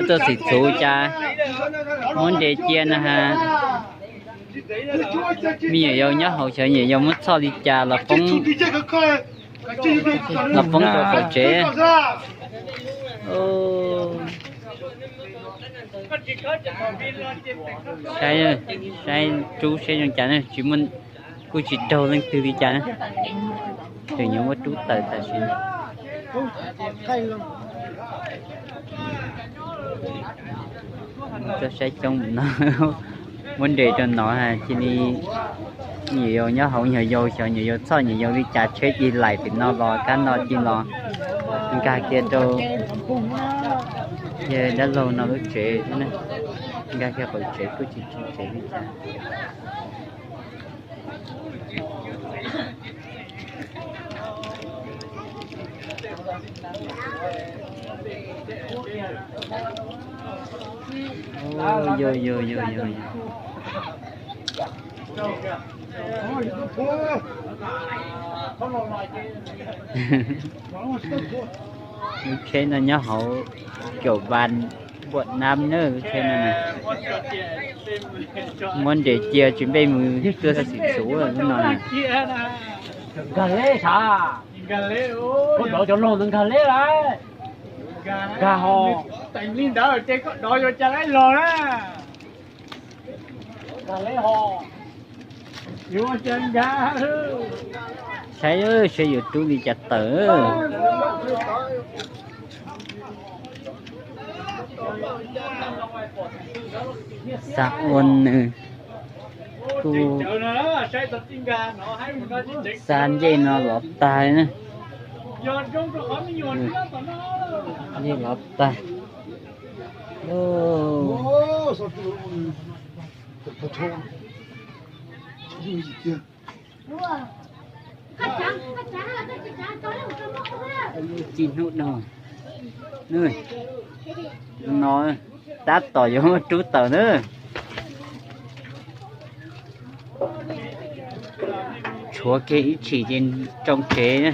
Tuaj xim txhuv cas muab nres cia na has. Me nyuam yaus nyob hauv xyov nyuam yaus muab txhoj li cas los poob, los poob rau qaum tsev. Saib, saib rub seb zoo cas na, tsis muaj, kuj tsis raug leej twg li cas na. Tseem yuav muab rub tawm tam sim no. Tuaj saib coob no, muab nres rau no cia li. Nyuam yaus nyob hauv nyuam yaus xyov nyuam yaus txhoj nyuam yaus li cas tsheb cia li laim pem no los kab no cia li los nkag kiag rau yawg dab laug no lub tsev xwb na. Nkag kiag qaum tsev kuj tsis tsim tsev li cas. Yog, yog, yog, yog. Lub tsheb no nyob hauv caum vas npuam nam na, lub tsheb no na. Muab nres cia tsis npej mus tuaj xim txhuv lub no na. Nkag leb sav, koj dov cov laug ntawd nkag leb lawm. Nkag ho, teem li ntawd ces koj dov yuav cas leb los na. Nkag leb ho, yuav cas nkag. Saib, saib yuav rub li cas tawm. Xa ua nws kuj xa ncej no lov tag li na. Ncej lov tag. Txij hnub no, no tab tom yuav muab rub tawm na. Tshuav kiag ib tshim ces tsoo tsev na.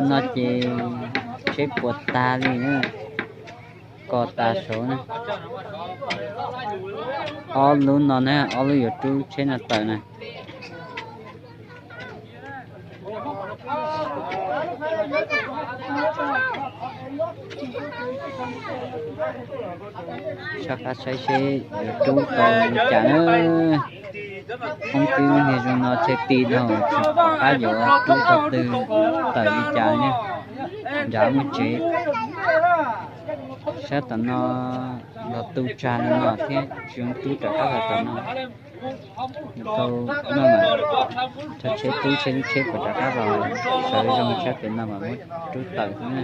No ces tsheb puas tag li na, kos tas saud na. Ob lub no na, ob lub yuav rub tsheb no tawm na. Soj qab saib seb yuav rub tau li cas na. Poob twb niag zoo no thiaj ti dhau, tsis pom qab yuav rub tau twg tawm li cas ne. Nrad muaj tsev, sab tom no los tu tsag no no thiab tsis zoo rub rov qab los tom no. Tau no mas, rho tsheb tub tsheb lub tsheb puas rov qab los sawv zoo tshab pem no mas muab rub tawm xwb na.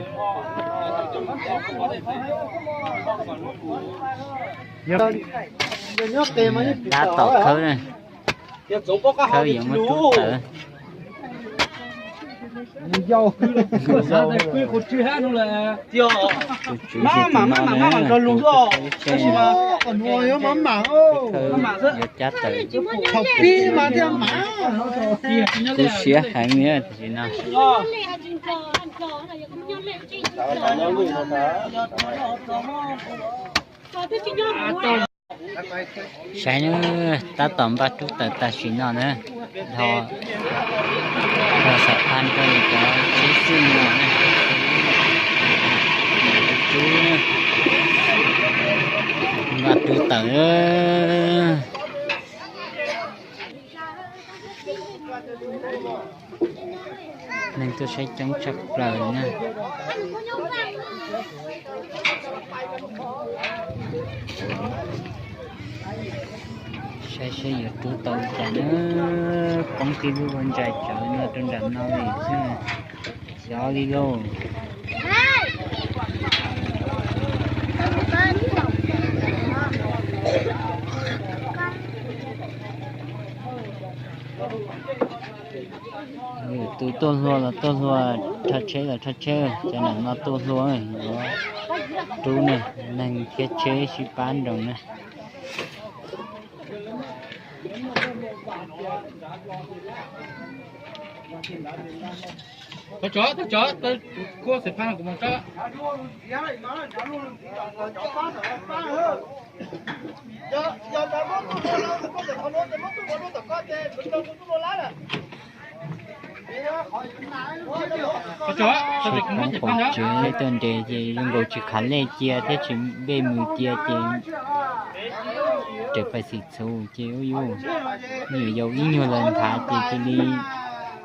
Tab tom khawb na, khawb yuav muab rub tawm. Tus tswv xwb tus no na, tus khawb lub tsheb, khawb yuav cab tawm. Kuv siab heev li tam sim no. Saib na, tab tom npaj rub tawm tam sim no na. Dhos, dhos xam phaj rau cov tsheb xwb no na. Rub, npaj rub tawm. Neeg tuaj saib coob tshaj plaws na. Saib seb yuav rub tau li cas na. Poob tib lub ua ntsais tsawv no rau nram no li xwb. Xyov li lauj. Tus tuaj hlua los tuaj hlua, rho tsheb los rho tsheb, cov nam no tuaj hlua yuav rub na, neeg thiab tsheb sib pab nroos na. Tau tso, tau tso, tau kuaj xeem phaj no kuv mus tso. Poob pom tsev tuaj nres ces zoo nkaus tsis khav lej cia thiab tsis npej mus cia ces raws pais xim txhuv ces ub yuj, nyuam yaus ib nyuag lawv nthav ces cia li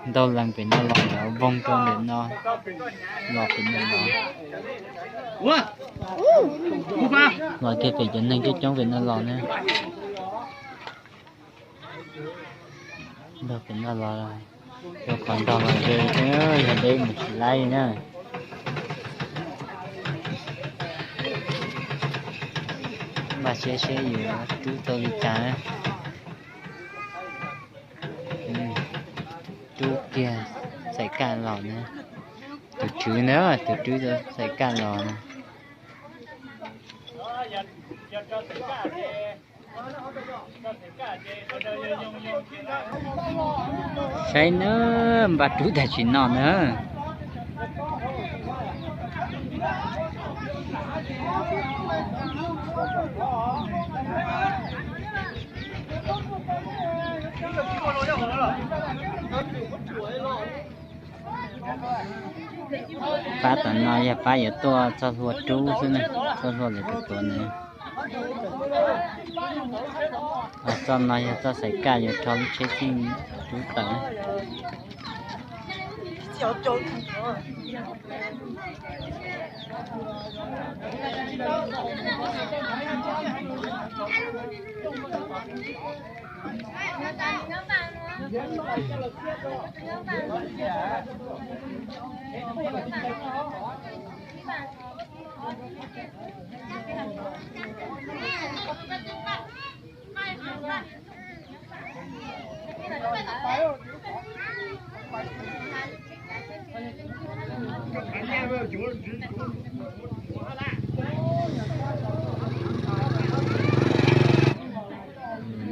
ntaug lees pem no los lawv voog rau ntawm no los pem no los. Los kiag pem cov neeg coob coob pem no los na. Ntaug pem no los rau qhov ntog los ze, yog deb mus tsis laib li na. Npaj siab seb yuav rub tau li cas na. Rub kiag xaim kaj los na. Tus tswv na, tus rub xaim kaj los na. Saib na, npaj rub tam sim no na. Pab tom no yog pab yuav tuaj txoj hlua rub xwb na, txoj hlua lawv tus tuav ntawd. Txoj no yog txoj xaim kaj yuav rho lub tsheb txij rub tawm.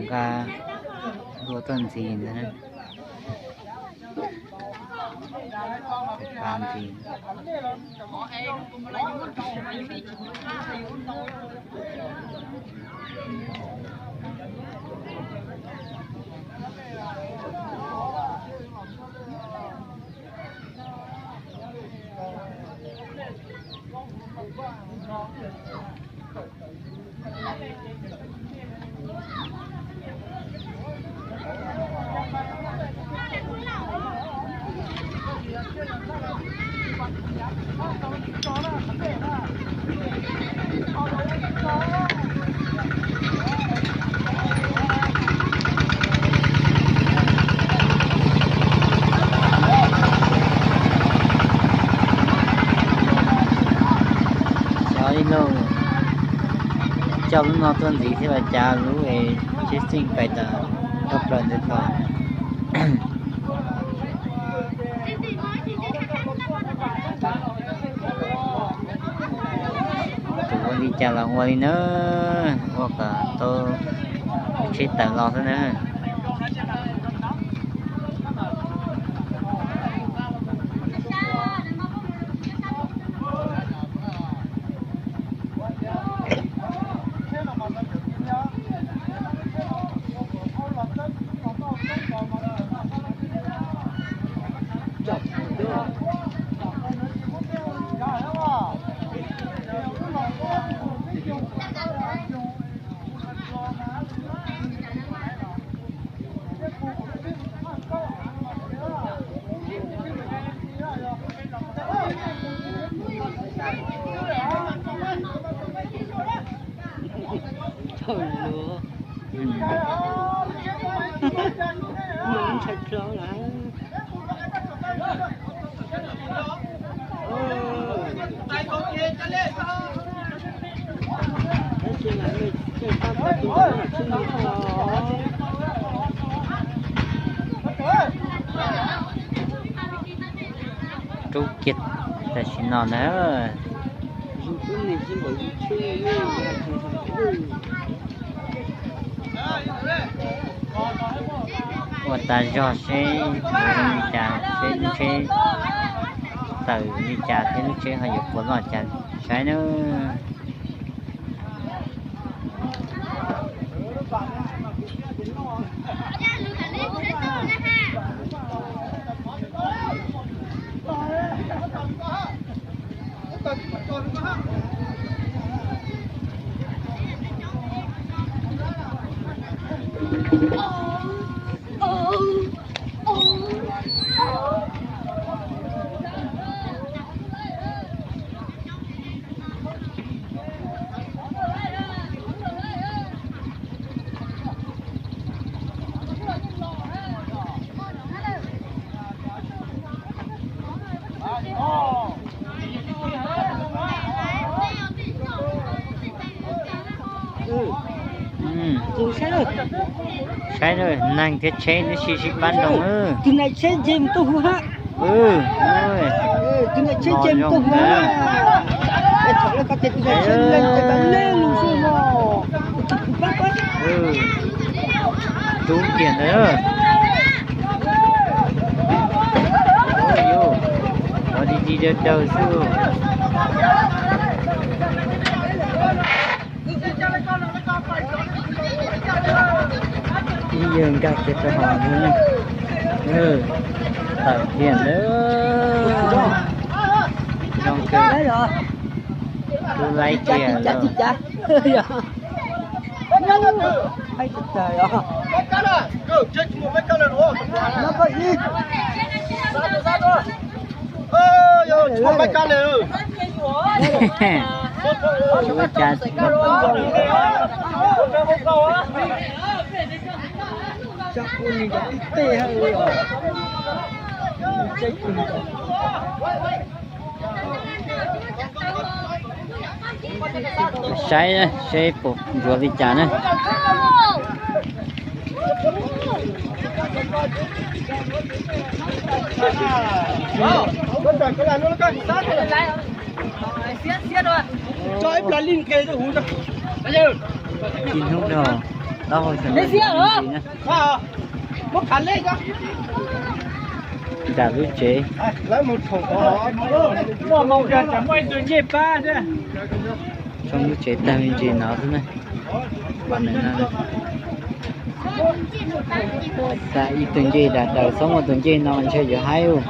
Nqa hlua tuaj ntxiv ntawd na. Tus pab ntxiv. Xyov ib lub coj lub no tuaj ntxiv thiab los cas lub es tsheb xeej pais tau rau plaws ntawd tod. Tus ua li cas los ua li na, ua kom tau tsheb tawm los xwb na. Rub kiag tam sim no na. Ua tas zog seb yuav li cas, seb lub tsheb tawm li cas thiab lub tsheb ho yuav puas loj cas, saib nawb. Saib, neeg thiab tsheb nws sib sib pab nroo. Tus niam tsheb nce mus tuaj hu hab. Tus niam tsheb nce mus tuaj hu hab. Tub kiag ntawd. Ov, dig dig dawg dawg xwb. Ib yawg nkag kiag rau hauv ntag. Tawm kiag ntawd. Zoo kawg. Tub laib kiag lawm. Ua cas saib seb puas ntsuav li cas na. Ib hnub no, taub hau xyoo no ntsis na. Nram lub tsev. Tsoo lub tsev tag me ntsis no xwb na. Xa ib tug ncej dag daws, txhob muaj tus ncej no ntshe yuav haib ua.